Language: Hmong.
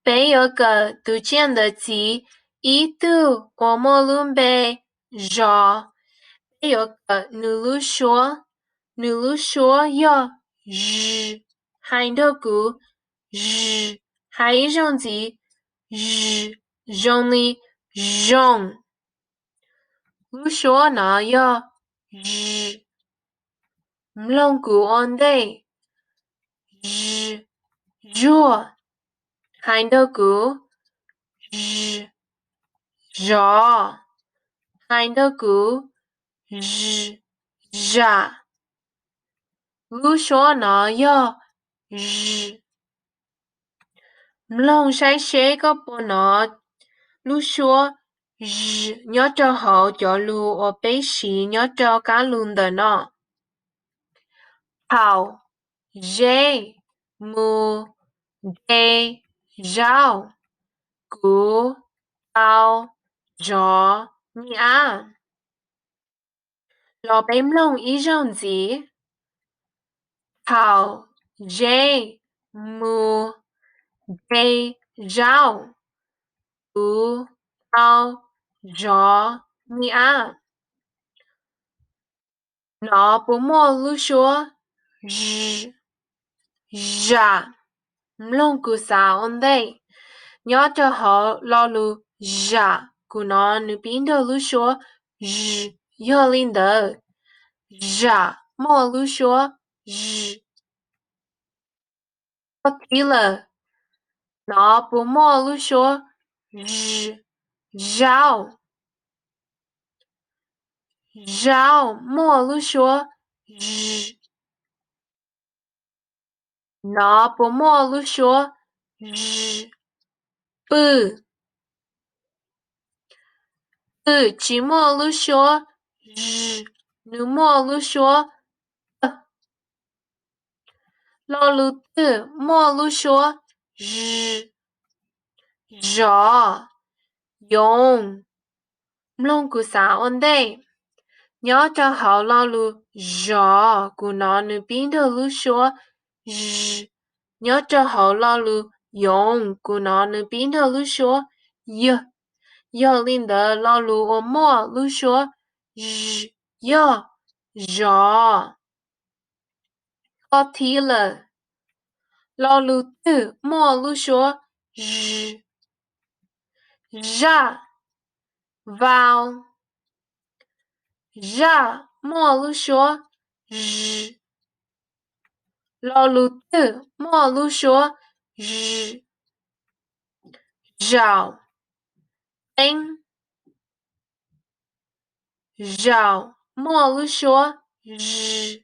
Peb yuav kawm tus tsiaj ntawv txiv ib tug uas muaj lub npe Zos. Peb yuav kawm nws lub suab. Nws lub suab yog z, hais nrog kuv, z, hais ib zaug ntxiv, z, zoo li zoo. Lub suab no yog z. Mloog kuv ua ntej, z, zuag, hais nrog kuv, z, zov, hais nrog kuv, z, zam. Lub suab no yog z. Mloog saib seb koj puas hnov lub suab z nyob rau hauv cov lus uas peb siv nyob rau kab lus ntawm no. Thaum, ze, mus, de, zaum, kuv, tau, zov, nij ab. Los peb mloog ib zaug ntxiv. Thaum, ze, mus, de, zaum, kuv, tau, zov, nij ab. No puas muaj lub suab z, zam? Mloog kuv xav ua ntej, nyob rau hauv lo lus zam kuv hnov nws pib nrog lub suab z, yog li ntawd, zam muaj lub suab z. Qhov thib lawm, no puas muaj lub suab z, zaum? Zaum muaj lub suab z. No puas muaj lub suab z, pwm? Pwm tsis muaj lub suab z, nws muaj lub suab p. Lo lus twg muaj lub suab z, zov, yoov? Mloog kuv xav ua ntej, nyob rau hauv lo lus zov kuv hnov nws pib nrog lub suab z, nyob rau hauv lo lus yoov kuv hnov nws pib nrog lub suab y. Yog li ntawd lo lus uas muaj lub suab z yog zov. Qhov thib lawm, lo lus twg muaj lub suab z, zaj, vau? Zaj muaj lub suab z. Lo lus twg muaj lub suab z, zaum, teeb? Zaum muaj lub suab z.